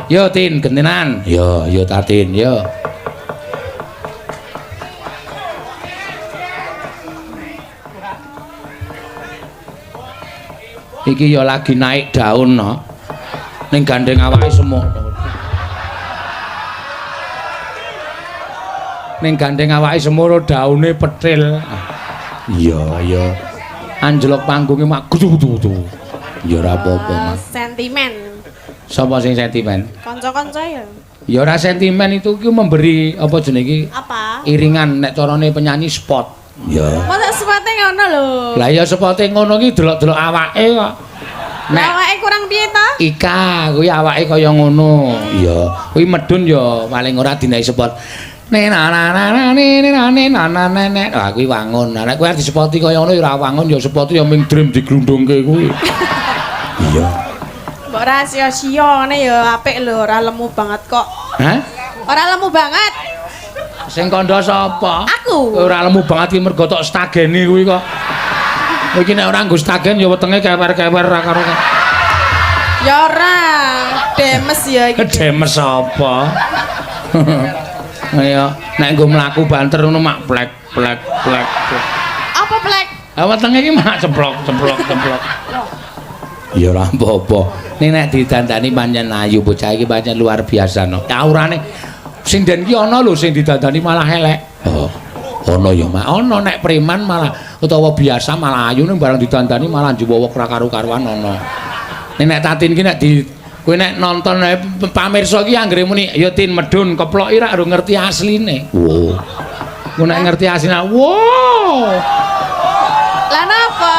Yo Tin, gentenan. Yo, yo Tatin, yo. Iki ya lagi naik daun no. Ning gandeng awake semok. Ning gandeng awake semono daune petil. Iya, iya. Anjlok panggunge mak gudu-gudu. Ya ora apa-apa, Mas. Sentimen. Sapa sing sentimen? Kanca-kanca ya. Ya ora sentimen itu ki memberi apa jenenge iki? Apa? Iringan nek carane penyanyi spot. Ya. Masa spote ngono lho. Lah ya spote ngono ki delok-delok awake kok. Nek awake kurang piye ta? Ika kuwi awake kaya ngono. Iya. Kuwi medun ya paling ora dinaiki spot. Ne na na na na ne ne na ne na na ne ne. Lah kuwi wangun. Lah nek kowe arep disepoti kaya ngono ya ora wangun ya spot ya ming dream diglundungke kuwi. Iya. Mbok ora sia-sia ngene ya apik lho, ora lemu banget kok. Hah? Ora lemu banget. Sing kandha sapa? Aku. Ora lemu banget ki mergo tok stageni kuwi kok. Iki nek ora nggo stagen ya wetenge kewer-kewer ra karo. Ya ora, demes ya iki. Demes apa? Ayo, nek nggo mlaku banter ngono mak plek plek plek. Apa plek? Ah wetenge iki mak ceplok ceplok ceplok. Ya ora apa-apa. Ning nek didandani pancen ayu bocah iki pancen luar biasa no. Aurane sinden ki ana lho sing didandani malah elek. Oh. Ana ya mak ana nek preman malah utawa biasa malah ayu ning bareng didandani malah njuwowok ra karu-karuan ana. Ning nek Tatin ki nek di kowe nek nonton pamirsa ki anggere muni ya Tin medun keploki rak ora ngerti asline. Wo. Kowe nek ngerti asline, wo. Lah napa?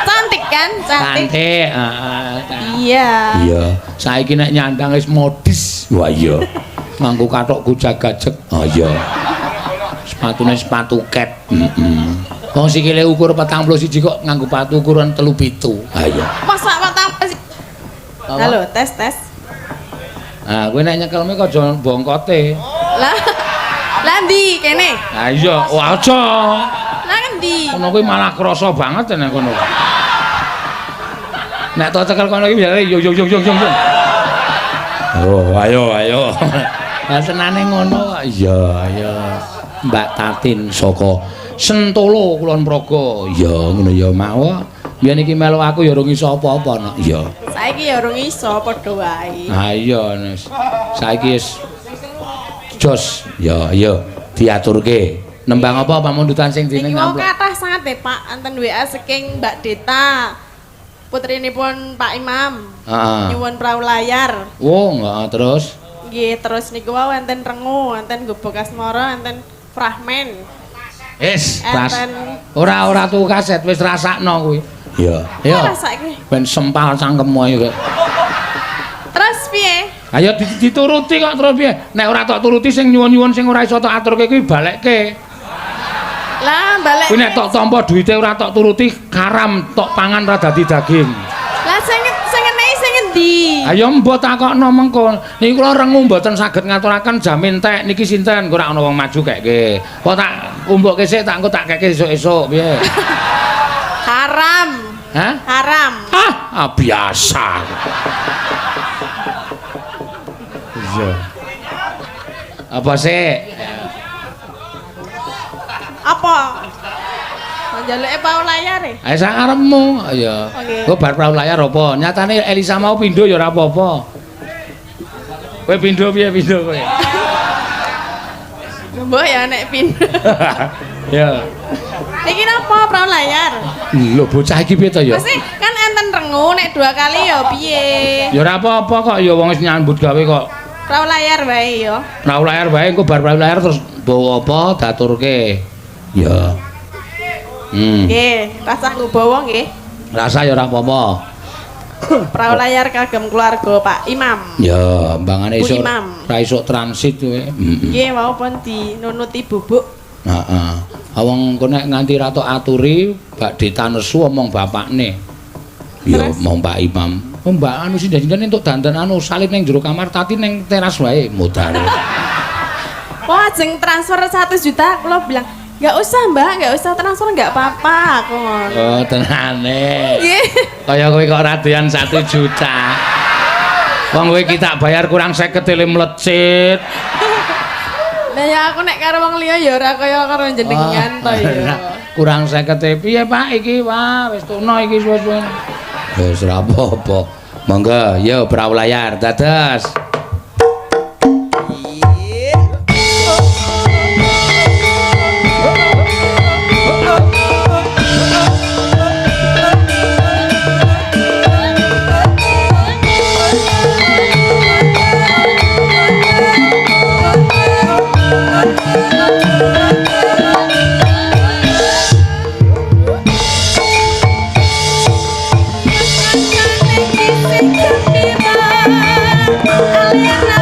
Cantik kan? Cantik. Cantik, heeh. Iya. Iya. Saiki nek nyandang wis modis. Wah iya. Nganggo kathok gojag-gajeg. Oh iya. Sepatune sepatu ket. Heeh. Wong sikile ukur 41 kok nganggo sepatu ukuran 37. Ha iya. Masa 41. Halo, tes tes. Ah, kowe nek nyekelme kok aja bongkote. Lah. Lah ndi kene? Lah iya, wah aja. Lah ngendi? Kono kuwi malah krasa banget nek kono. Nek tok cekel kono iki biasane yo yo yo yo yo. Oh, ayo ayo. Lah tenane ngono kok. Iya, ayo. Mbak Tatin saka Sentolo Kulon Progo. Iya, ngono ya mak. Biyen iki melu aku ya urung iso apa-apa nok. Iya. Saiki ya urung iso padha wae. Ha iya, Nes. Saiki wis jos. Ya, iya, diaturke. Nembang apa pamundutan sing dene Niki wau ngamplok? kathah sanget e Pak, enten WA saking Mbak Deta. Putrinipun Pak Imam. Heeh. Nyuwun prau layar. Oh, heeh, terus. Nggih, terus niku wau enten rengu, enten gubuk asmara, enten fragmen. Wis, ras. Enten Ora tuku kaset, wis rasakno kuwi. Iya. Iya. Rasake. Ben sempal cangkemmu ayo kok. Terus piye? Ayo dituruti kok terus piye? Nek ora tok turuti sing nyuwun-nyuwun sing ora iso tok aturke kuwi balekke. Lah balik. Kuwi nek tok tampa duwite ora tok turuti karam tok pangan ora dadi daging. Lah sing sing ngenehi sing ngendi? Ayo mbok takokno mengko. Niki kula rengu mboten saged ngaturaken jamin tek niki sinten ora ana wong maju keke. Apa tak umbukke sik tak engko tak keke esuk-esuk piye? Haram. Hah? Haram. Ah, biasa. Iya. Apa sih? Apa? Njaluke pau layar e. Ayo sak karepmu. Iya. Oke. Engko bar prau layar apa? Nyatane Elisa mau pindho ya ora apa-apa. Kowe pindho piye pindho kowe? Mbok ya nek pindho. Ya. Niki napa prau layar? Lho bocah iki piye to ya? Mesti kan enten rengu nek dua kali ya piye? Ya ora apa-apa kok ya wong wis nyambut gawe kok. Prau layar wae ya. Prau layar wae engko bar prau layar terus bawa apa daturke. Ya. Nggih, rasah nggo bawa nggih. Rasa ya ora apa-apa. Prau layar kagem keluarga Pak Imam. Ya, mbangane Bu iso Imam. ra iso transit kowe. Heeh. Nggih, wau pun dinunuti bubuk. Heeh. Wong engko nek nganti ra tok aturi, Mbak Deta nesu omong bapakne. Ya, omong Pak Imam. Oh, Mbak anu sinden-sinden entuk dandan anu salib ning jero kamar Tati ning teras wae modare. Wah, ajeng transfer 1 juta kula bilang, "Enggak usah, Mbak, enggak usah transfer, enggak apa-apa." Aku ngono. Oh, tenane. Nggih. Kaya kowe kok ora doyan 1 juta. Wong kowe iki tak bayar kurang 50 le mlecit. Lah ya aku nek karo wong liya ya ora kaya karo jenengan to ya. Kurang 50 piye Pak iki? Wah, wis tuna iki suwe-suwe. Wis ora apa-apa. Monggo, yo prau layar dados. Kancane